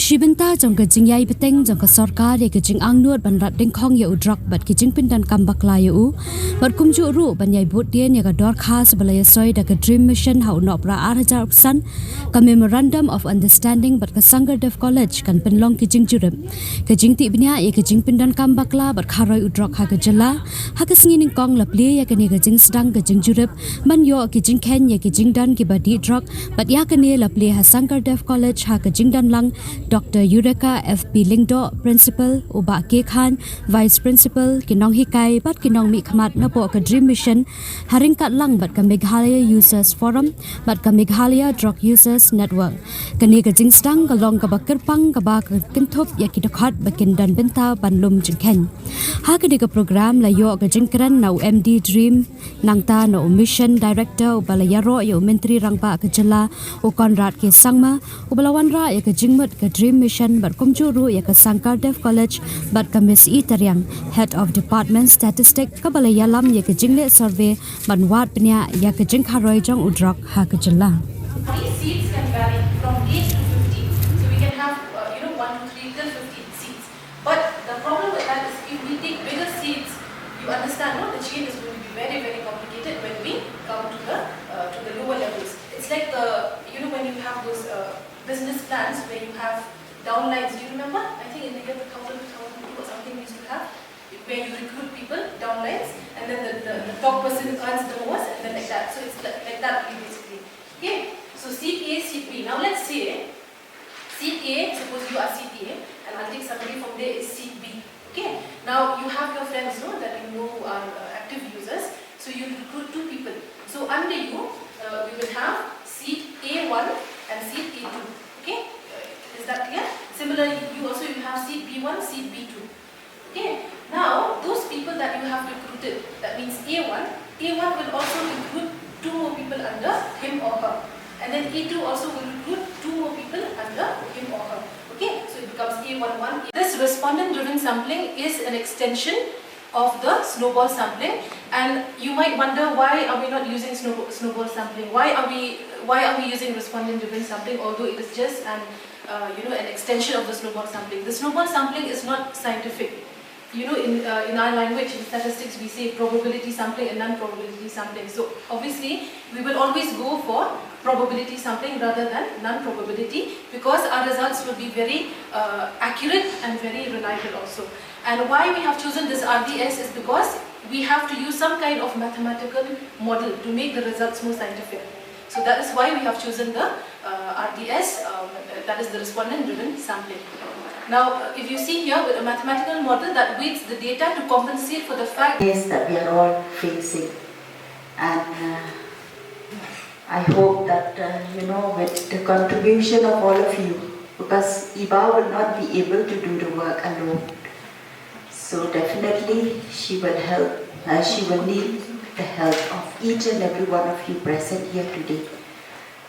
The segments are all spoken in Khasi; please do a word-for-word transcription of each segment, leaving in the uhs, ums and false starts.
Shi bynta jong ka jingïai bteng jong ka sorkar ïa ka jingangnud ban rat dyngkhong ïa u drok bad ki jingpyndonkam bakla ïa u, bad kumjuh ruh ban ïai bud dien ïa ka dorkhas ba la ïasoi da ka Dream Mission ha u Nohprah ar hajar arphew san, ka Memorandum of Understanding bad ka Sankardev College kan pynlong ki jingjurip. Ka jingtih bniah ïa ka jingpyndonkam bakla bad kharoi u drok ha ka jylla, ha ka sngi nyngkong la plie ïa kane ka jingsdang ka jingjurip ban ïoh ki jingkheiñ ïa ki jingdon kiba dih drok, bad ïa kane la plie ha Sankardev College ha ka jingdon lang Doctor Eureka F P Lyngdoh, Principal, u Bah K Khan, Vice Principal, ki nonghikai bad ki nongmihkhmat napoh ka Dream Mission, ha ryngkat lang bad ka Meghalaya Users Forum bad ka Meghalaya Drug Users Network. Kane ka jingsdang ka long kaba kyrpang kaba ka kynthup ïa ki dkhot ba kin don bynta ban lum jingkheiñ. Ha kane ka program la ïoh ka jingkren na u M D Dream, nangta na u Mission Director uba la ïaroh ïa u Myntri Rangbah ka jylla, u Conrad K Sangma, uba la wanrah ïa ka jingmut ka Dream Mission bad kumjuh ruh ïa ka Sankardev College bad ka Miss E Tariang, Head of Department Statistic, kaba la ïalam ïa ka jingleh survey ban wad bniah ïa ka jingkharoi jong u drok ha ka jylla. These seats can vary from eight to fifty. So we can have, uh, you know, one to three till fifty seats. But the problem with that is if we take bigger seats, you understand, no, the chain is going to be very, very complicated when we come to the, uh, to the lower levels. It's like the, you know, when you have those, uh, business plans where you have downlines. Do you remember? I think in the year two thousand, two thousand two or something, we used to have where you recruit people downlines, and then the, the, the top person earns the most, and then like that. So it's like, like that only basically. Okay. So seat A, seat B. Now let's say seat A, suppose you are seat A, and I'll take somebody from there is seat B. Okay. Now you have your friends, no, that you know who are, uh, active users. So you recruit two people. So under you, uh, we will have seat A one and seat A two. Okay. Uh, is that clear? Similarly, you also, you have seat B one, seat B two. Okay. Now those people that you have recruited, that means A one, A one will also recruit two more people under him or her. And then A two also will recruit two more people under him or her. Okay, so it becomes A one one. This respondent driven sampling is an extension of the snowball sampling, and you might wonder, why are we not using snow, snowball sampling? Why are we, why are we using respondent driven sampling, although it is just an, uh, you know, an extension of the snowball sampling? The snowball sampling is not scientific. You know, in, uh, in our language, in statistics, we say probability sampling and non-probability sampling. So obviously, we will always go for probability sampling rather than non-probability, because our results will be very, uh, accurate and very reliable also. And why we have chosen this R D S is because we have to use some kind of mathematical model to make the results more scientific. So that is why we have chosen the, uh, R D S, uh, that is the respondent driven sampling. Now, uh, if you see here, with a mathematical model that weights the data to compensate for the fact, yes, that we are all facing. And, uh, I hope that, uh, you know, with the contribution of all of you, because Eva will not be able to do the work alone. So definitely she will help, uh, she will need the help of each and every one of you present here today.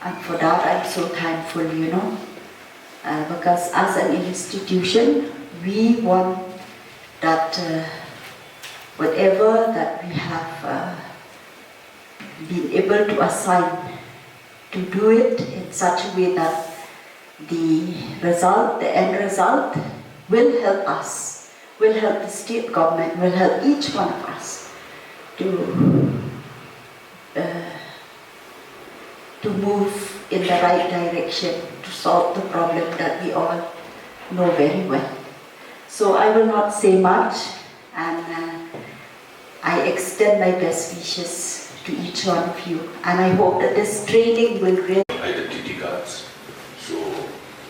And for that, I'm so thankful, you know, uh, because as an institution, we want that, uh, whatever that we have, uh, been able to assign, to do it in such a way that the result, the end result, will help us, will help the state government, will help each one of us to, uh, to move in the right direction to solve the problem that we all know very well. So I will not say much, and, uh, I extend my best wishes to each one of you, and I hope that this training will really identity cards. So,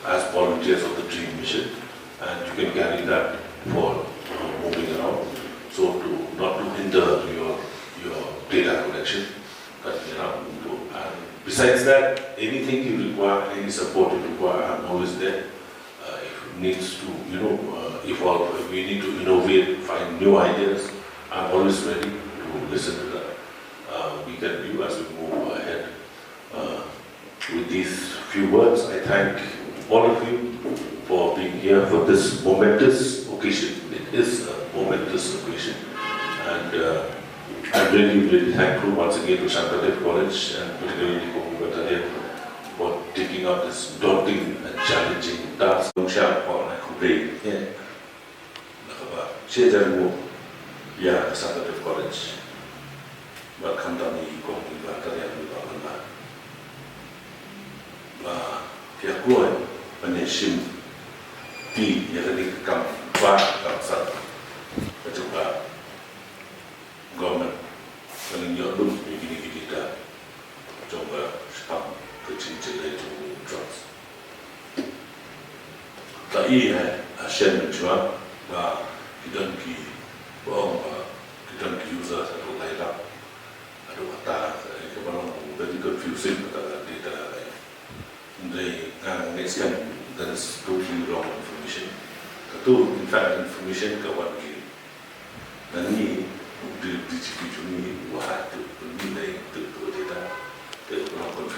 as volunteers of the Dream Mission, and you can carry that for, uh, moving around. So, to not to hinder your your data collection, but, you know, to, and besides that, anything you require, any support you require, I'm always there. Uh, if it needs to, you know, uh, evolve, if we need to innovate, find new ideas, I'm always ready to listen to that. Uh, we can view as we move ahead. Uh, with these few words, I thank all of you for being here for this momentous occasion. It is a momentous occasion. And, uh, I'm really, really thankful once again to Sankardev College and particularly Komu Bhattacharya for taking Got this daunting and challenging task. Long sha ko na ku dei. Yeah. Na ka ba. Shi jar mo. Ya ka Sabbath College. Ba kam da ni ko ni ba ta ya ni ba ba. Ba ki ya kloi ba ni shim ti ya ka ni ka kam ba kam sa. Ka jong ka government ka ni yo dum ni ki ni ki ta. Jong ka spam ka chin chin lai jong drugs. Ta i hai a shen men chwa ba ki don ki ba ong ba ki don ki user sa ko lai la. Aduh, kata, eh, ka ba long very confusing kata ka data, eh. Dei, ah, next kan, that is totally wrong information. Katu, in fact, information ka wan ki. Nani, di, di chiki chungi, wahai tu, ni dei, tu, tu data. Dei, ka ba long confusing.